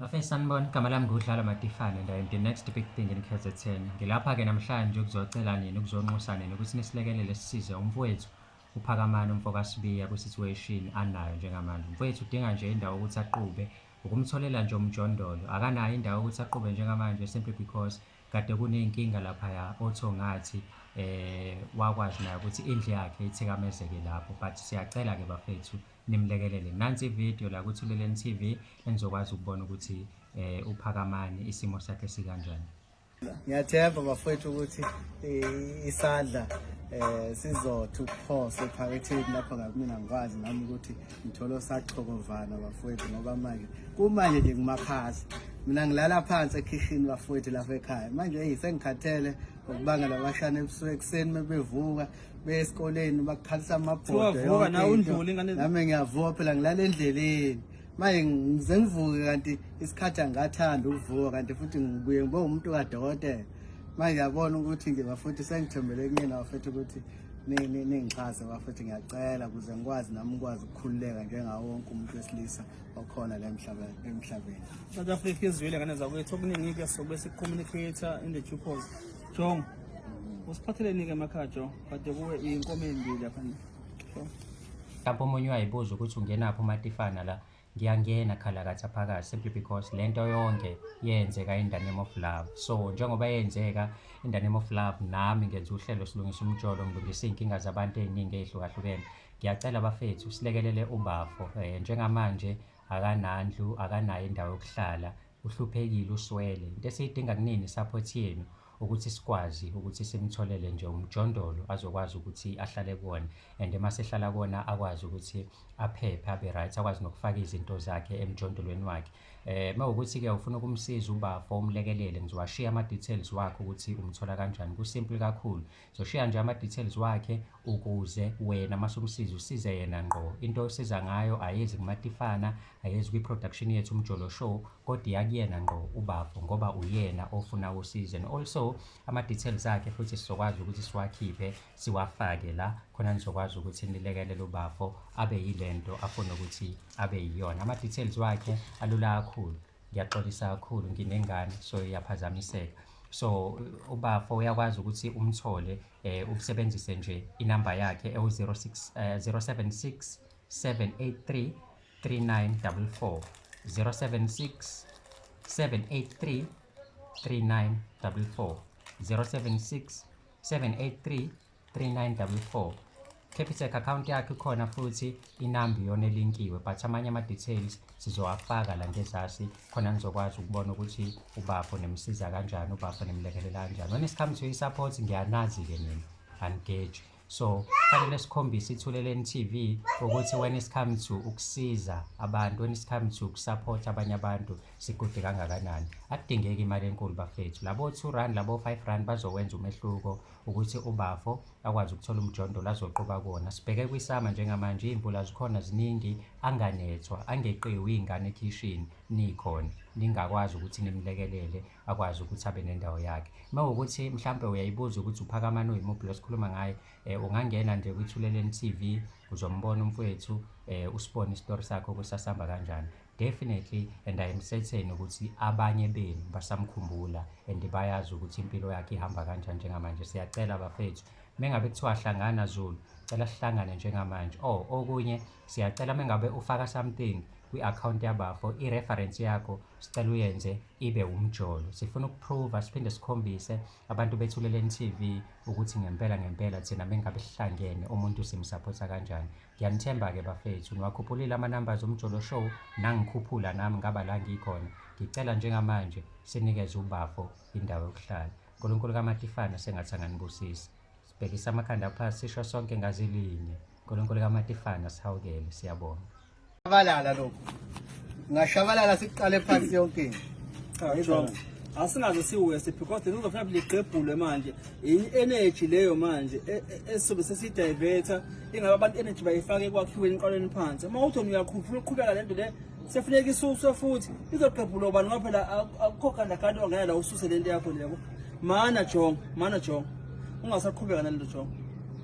Bafethu sanibona, igama lami nguDlala Matifane and I am the next big thing in KZN. Ngilapha-ke namhlanje ukuzocela nina, ukuzonxusa nina ukuthi nisilekelele sisize umfowethu uPhakamani umfokaSibiya kwi-situation anayo njengamanje. Umfowethu udinga nje indawo ukuthi aqube, ukumtholela nje umjondolo. Akanayo indawo ukuthi aqube njengamanje simply because kade kuney'nkinga laphaya oThongathi wakwazi naye ukuthi indlu yakhe ithikamezeke lapho. But siyacela-ke bafethu nimlekelele. Nansi ividiyo la kuThuleleni TV enizokwazi ukubona ukuthi uPhakamani isimo sakhe sikanjani. Ngiyathemba bafowethu ukuthi isandla sizothi ukuphose ephaketheni lapho ngakumina ngikwazi nami ukuthi ngithole osaxhokovana bafowethu, ngoba manje kumanje nje ngimakhaza. Mina ngilala phansi ekhishini bafowethu lapha ekhaya. Manje hey sengikhathele ngokubangela abashana ebusuku ekuseni mebevuka beye esikoleni bakukhalisa amabhodo Uyavuka yonke nawe into. undlule ingane. Nami ngiyavuka phela ngilala endleleni. Manje ngize ngivuke kanti isikhathi angathanda ukuvuka kanti futhi ngibuye ngibe umuntu kadokotela. Manje ngiyabona ukuthi nje bafowethu sengithembele kunina bafowethu ukuthi ningixhase bafowethu, ngiyacela ukuze ngikwazi nami ukwazi ukukhululeka njengawo wonke umuntu wesilisa okhona la emhlabeni. South Africa izwile ngane zakwethu okuningi-ke sobe siku-communicate in the due course. Jongo, usiphatheleni-ke emakhaya Jongo, kade kuwe iy'nkomo ey'mbili lapha. Mhlawumbe omunye uyayibuza ukuthi ungenaphi uMatifana la. Ngiyangena khalakatha phakathi simply because lento yonke yenzeka in the name of love. So njengoba yenzeka in the name of love, nami ngenza uhlelo silungisa umjolo, ngilungisa iy'nkinga zabantu ey'ningi ey'hlukahlukene. Ngiyacela bafethu silekelele ubafo. Njengamanje akanandlu, akanayo indawo yokuhlala, uhluphekile, uswele. Into esiyidinga kunini support yenu ukuthi sikwazi ukuthi simtholele nje umjondolo azokwazi ukuthi ahlale kuwona, and mase ehlala kuwona akwazi ukuthi aphephe, abe right, akwazi nokufaka izinto zakhe emjondolweni wakhe. Mawukuthi-ke ufuna ukumsiza ubafo umlekelele, ngizowashiya ama-details wakhe ukuthi umthola kanjani. Ku-simple kakhulu. Ngizoshiya nje ama-details wakhe ukuze wena masumsiza usize yena ngqo. Into osiza ngayo ayezi kuMatifana, ayezi kwi-production yethu Umjolo Show, kodwa iya kuyena ngqo ubafo ngoba uyena ofuna usizo. And also ama-details akhe futhi sizokwazi ukuthi siwakhiphe siwafake la khona nizokwazi ukuthi nilekelele ubafo abe yilento afuna ukuthi abe yiyona. Ama-details wakhe alula kakhulu. Ngiyaxolisa kakhulu, nginengane so iyaphazamiseka. So ubafo uyakwazi ukuthi umthole usebenzise nje inamba yakhe ewu 06 076 783 3944, 076 783 3944, 076 783 3944. Capitec account yakhe ikhona futhi inamba iyona elinkiwe, but amanye ama-details sizowafaka la ngezasi khona nizokwazi ukubona ukuthi ubafo nimsiza kanjani, ubafo nimlekelela kanjani. When it comes to i-support ngiyanazi-ke nina, angigeji. So fanele sikhombise iThuleleni TV ukuthi when it comes to ukusiza abantu, when it comes to ukusupport abanye abantu sikude kangakanani. Akudingeki imali enkulu bafethu, labo 2 rand labo 5 rand bazowenza umehluko ukuthi ubafo akwazi ukuthola umjondolo azoqoba kuwona. Sibheke kwisama njengamanje, iy'mvula zikhona ziningi, anganethwa, angeqiwe iy'ngane ekhishini nikhona, ningakwazi ukuthi nimlekelele akwazi ukuthi abe nendawo yakhe. Mawukuthi mhlampe uyayibuza ukuthi uPhakamani uyimuphi lo sikhuluma ngaye, ungangena nje kwiThuleleni TV uzombona umfowethu, usibone isitori sakho ukuthi sasihamba kanjani. Definitely, and I am certain ukuthi abanye benu basamkhumbula and bayazi ukuthi impilo yakhe ihamba kanjani njengamanje. Siyacela bafethu, mengabe kuthiwa hlangana Zulu, cela sihlangane njengamanje. Oh, okunye siyacela mengabe ufaka something kwi-account yabafo, i-reference yakho sicela uyenze ibe umjolo. Sifuna ukuprova siphinde sikhombise abantu beThuleleni TV ukuthi ngempela ngempela thina mengabe sihlangene umuntu simsupporta kanjani. Ngiyanithemba-ke bafethu, niwakhuphulile ama-numbers Umjolo Show, nangikhuphula nami ngaba la ngikhona. Ngicela njengamanje sinikeze ubafo indawo yokuhlala. uNkulunkulu kaMatifana sengathi anganibusisa. Sibhekise amakhanda phansi sisho sonke ngazilinye. uNkulunkulu kaMatifana sihawukele, siyabonga. Shabalala lokhu. Ngashabalala siqale phansi yonke into. Cha Jongo, asingaze siweste because lezofuna ligqebhulwe manje. I-energy leyo manje esizobe sesiyidiverta, ingabe abantu energy bayifake ekwakhiweni iqalweni phansi. Uma uthi uyaqhubeka uqhubeka lento le sefuneka isuswe futhi izoqebhulwa ubani, ngoba phela akukho gandaganda ongena la ususe lento yakho le yabo. Mana Jongo, mana Jongo, ungasaqhubeka nalento Jongo.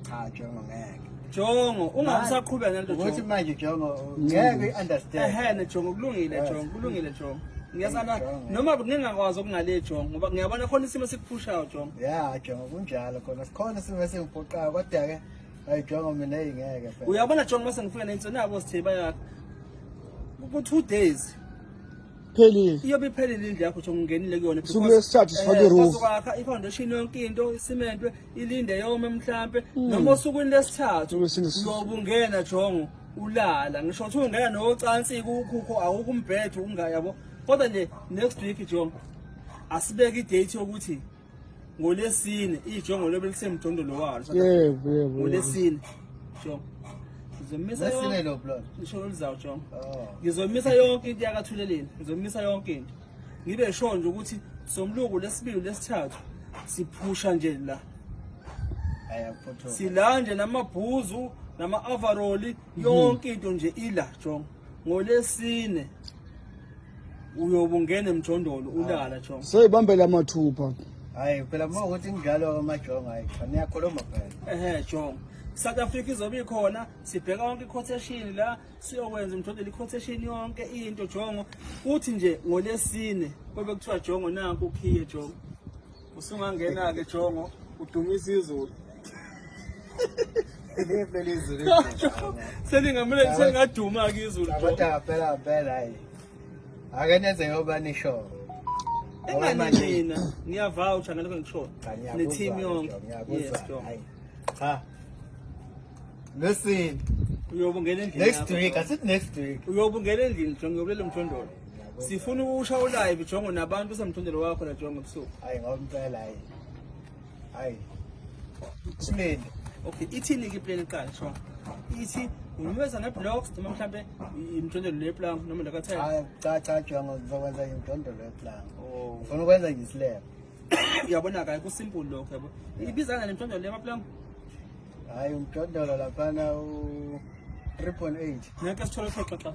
Cha Jongo ngeke. Jongo, ungasaqhubeka nalento Ukuthi Jongo. manje Jongo ngeke uyi-understand. Ehene Jongo, kulungile Jongo, kulungile Jongo. Ngiyasana noma ngingakwazi okungale jongo ngoba ngiyabona khona isimo esikuphushayo jongo. Ya jongo kunjalo khona sikhona isimo esingiphoqayo kodwa ke hayi jongo mina ingeke phela. Uyabona jongo mase ngifika nenso nabo sitheba yakho. Ku 2 days Phelile. Iyobe iphelile indlu yakho jongo ungenile kuyona. Usuku lwesithathu sifake iroof. Kwakha i-foundation yonke into isimentwe ilinde yome mhlampe noma osukwini lesithathu uyobe ungena jongo. Ulala ngisho ukuthi ungena nocansi kukhukho awukho umbhedo ungayabo kodwa nje next week jongo asibeke idate yokuthi ngolesine ijongo lobe lisemjondolo walo. Yebo yebo. Ngolesine jongo ngizomisa yonke lo plot ngisho loluzayo jongo. Oh. Ngizomisa yonke into yakathuleleni, ngizomisa yonke into ngibe sure nje ukuthi somluko lesibili lesithathu siphusha nje la. Sila nje namabhuzu nama-overall yonke into nje ila jongo. Ngolesine uyobe ungena emjondolo ulala jongo. Seyibambela amathupha. Hayi phela uma ukuthi njalo amajongo hayi cha niyakhuluma phela. Ehe jongo. South Africa izobe ikhona, sibheka yonke i-quotation la, siyokwenza umjondolo i-quotation yonke into jongo. Uthi nje ngolesine kobe kuthiwa jongo nanku ukhiye jongo. Usungangena ke jongo udumisa izulu. Phela izulu. Selingamele selingaduma ke izulu. Kodwa phela phela hayi. Ake nenze ngoba nisho. Engani mina ngiyavoucher ngalokho ngisho. Ne team yonke. Yes jongo. Cha. Listen. Uyobe ungena endlini. Next week, asithi next week. Uyobe ungena endlini jongo uyobulela umjondolo. Sifuna ukusha ulive jongo nabantu usemjondolo wakho la jongo ebusuku. Hayi ngoba impela hayi. Hayi. Simile. Okay, ithini ke plan iqala sho? Ithi umemeza ngeblocks noma mhlambe imjondolo leplank noma lakathela. Hayi cha cha jongo ngizokwenza imjondolo leplank. Oh. Ngifuna ukwenza nje islab. Uyabona kahle ku simple lokho yabo. Ibizana nemjondolo lemaplank. Hayi umjondolo laphana u 3.8. Ngeke sithole uthe xaxa.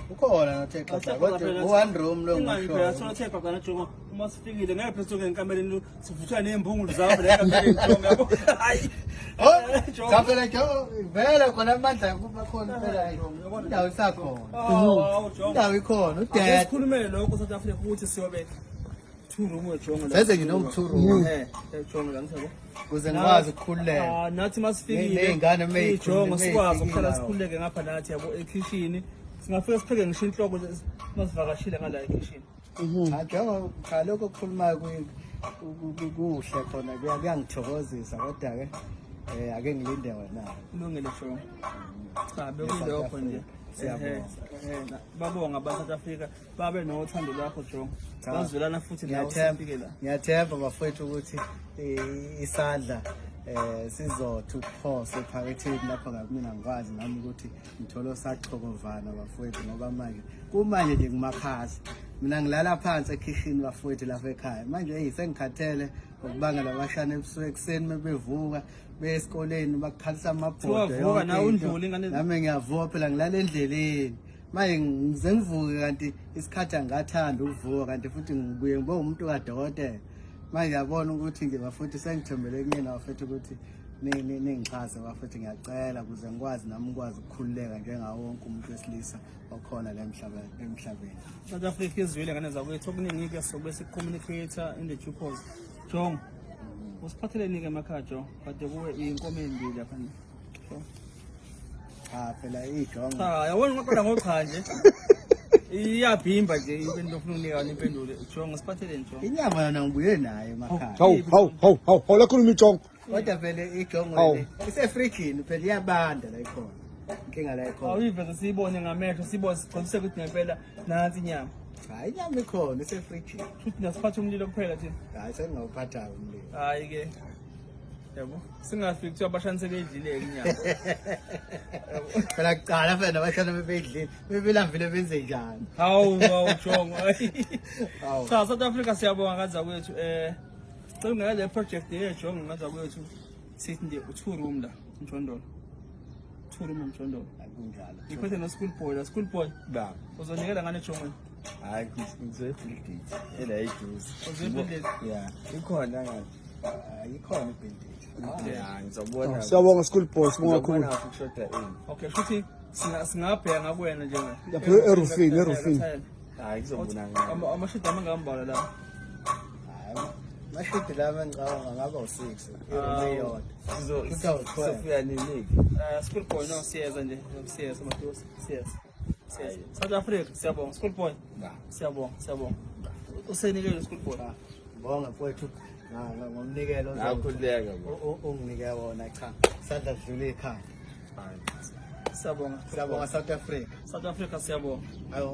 Ukhona nothe xaxa kodwa u-one room lo ngisho. Sithole uthe xaxa najongo uma sifikile ngeke phela sisuke enkamereni sivuthwa nezimbungulu zabo la enkamereni jongo yabo. Hayi. Cha phela jongo vele khona amandla kuba khona phela indawo isakhona. Oh, jongo. Indawo ikhona udad. Sikhulumele lokho South Africa ukuthi siyobe two room jongo. Senze nje no two room. Jongo la ngisho. Kuze ngikwazi ukukhululeka. Ah nathi masifikile Ney'ngane ijongo sikwazi ukuhlala meyikhululeka. sikhululeke ngapha nathi yabo ekhishini. Singafika sipheke ngisho inhloko masivakashile ngala ekhishini. Cha jongo cha lokho okukhulumayo kuhle khona kuyangithokozisa kodwa ke ake ngilinde wena. Kulungile jongo. Cha bekuyilokho nje. Siyabonga. Babonga ba South Africa babe nothando lwakho jongo. Bazwelana futhi nawe sifike la. Ngiyathemba bafowethu ukuthi isandla sizothi ukuphose ephaketheni lapho mina ngikwazi nami ukuthi ngithole osaxhokovana bafowethu ngoba manje kumanje nje ngimakhasa. Mina ngilala phansi ekhishini bafowethu lapha ekhaya. Manje hey sengikhathele ngokubangela abashana ebusuku ekuseni mebevuka beye esikoleni bakukhalisa amabhodo. Uyavuka nawe undlule ingane. Nami ngiyavuka phela ngilala endleleni. Manje ngize ngivuke kanti isikhathi angathanda ukuvuka kanti futhi ngibuye ngibe umuntu kadokotela. Manje ngiyabona ukuthi nje bafowethu sengithembele kunina bafowethu ukuthi ningixhase bafowethu ngiyacela ukuze ngikwazi nami ngikwazi ukukhululeka njengawo wonke umuntu wesilisa okhona la emhlabeni. South Africa izwile ngane zakwethu okuningi ke sobe sikucommunicate in the due course. Jongo usiphatheleni ke emakhaya Jongo kade kuwe inkomo embili lapha nje. Cha phela ijongo. Cha yabona ungaqala ngocha nje. Iyabhimba nje impendulo ofuna ukunika yona impendulo. Jongo siphatheleni Jongo. Inyama yona ngibuye nayo emakhaya. Hawu hawu hawu hawu hawu lakhuluma ijongo. Kodwa vele ijongo le isefrijini phela iyabanda la ikhona. Inkinga la ikhona. Awuyiveze siyibone ngamehlo sibone sigcwalise ukuthi ngempela nansi inyama. Hayi inyama ikhona isefrijini. Futhi nasiphatha umlilo kuphela thina. Hayi sengingawuphatha umlilo. Hayi ke. Yabo singafiki kuthiwa abashana sebedlile inyama. Phela kuqala phela abashana bebedlile bebelambile benze njani? Hawu hawu Jongo. Cha South Africa siyabonga kanza kwethu sicela ungena le project yejongo kanza kwethu sithi nje u2 room la umjondolo. 2 room umjondolo. Akunjalo. Ngiphethe no school boy la school boy. Baba. Uzonikela ngane ejongweni? Hayi ngizoyibuild ela eduze. Uzoyibuild? Yeah, ikhona ngathi. Ikhona ibuild. Yeah, ngizobona. Siyabonga school boy, sibonga kakhulu. Ngizobona ukushoda ini. Okay, futhi singabheka ngakuwena nje. Lapha erufini, erufini. Hayi ngizobona ngale. Amashidi amangambala la. Hayi, amashidi lama ngicabanga ngaba u-6 iroom eyodwa. Kuthi awu-12. Sofika nini? School boy, no, siyeza nje, siyeza madosi, siyeza. Siyeza. South Africa, siyabonga. School boy. Siyabonga, siyabonga. Usenikele school boy. Cha, ngibonga mfowethu ngomnikelo Ngakhululeka bo. onginike wona. Cha, isandla sidlula ikhanda. Hayi. Siyabonga. Siyabonga South Africa. South Africa, siyabonga. Ayi.